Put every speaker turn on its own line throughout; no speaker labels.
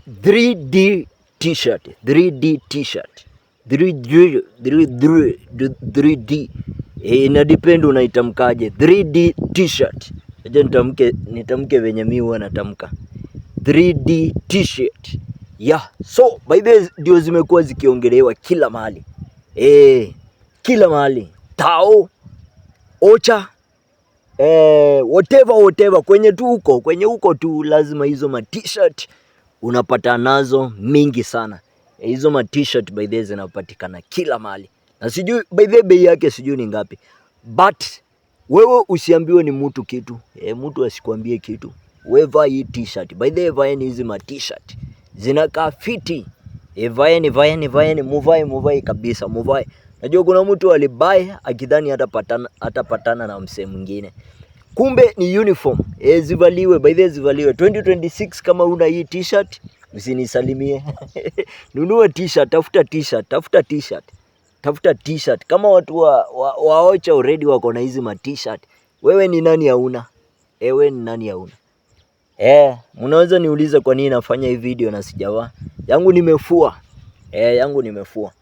3D t-shirt, 3D t-shirt, 3D, 3D, 3D. Ina depend unaitamkaje 3D t-shirt. Acha nitamke venye mi huwa natamka 3D t-shirt. Yeah, so by the way ndio zimekuwa zikiongelewa kila mahali. Kila mahali. Tao, Ocha, whatever whatever, kwenye tu huko, kwenye huko tu lazima hizo ma t-shirt unapata nazo mingi sana. Hizo ma t-shirt by the way zinapatikana kila mahali. Na sijui by the way bei yake sijui ni ngapi. But wewe usiambiwe ni mtu kitu. Mtu asikwambie kitu. Wewe vaa hii t-shirt. By the way vaeni hizi ma t-shirt. Zinakaa fiti. Vaeni vaeni vaeni, muvae muvae kabisa, muvae. Najua kuna mtu alibuy akidhani hatapatana na msee mwingine. Kumbe ni uniform. Zivaliwe, by the way zivaliwe. 2026 kama una hii t-shirt usinisalimie. Nunua t-shirt, tafuta t-shirt, tafuta t-shirt. Tafuta t-shirt. Kama watu wa Ocha already wako na hizi ma t-shirt. Wewe ni nani hauna? Wewe ni nani hauna? Mnaweza niuliza kwa nini nafanya hii video na sijavaa. Yangu nimefua. Yangu nimefua.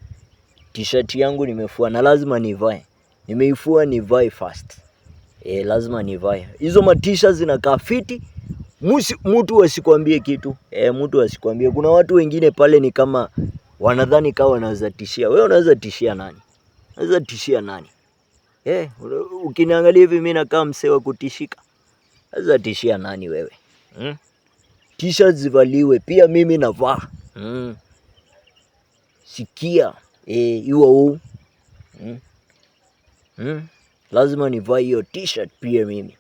T-shirt yangu nimefua na lazima nivae. Nimeifua nivae fast. Lazima nivae. Hizo ma t-shirt zinakaa fiti. Mtu asikwambie kitu. Mtu asikwambie. Kuna watu wengine pale ni kama wanadhani kama wanaweza tishia. Wewe unaweza tishia nani? Unaweza tishia nani? Ukiniangalia hivi mimi nakaa msee wa kutishika. Unaweza tishia nani wewe? Hmm? T-shirt zivaliwe pia mimi navaa. Sikia, iwa huu. Hmm? Lazima nivae hiyo t-shirt pia mimi.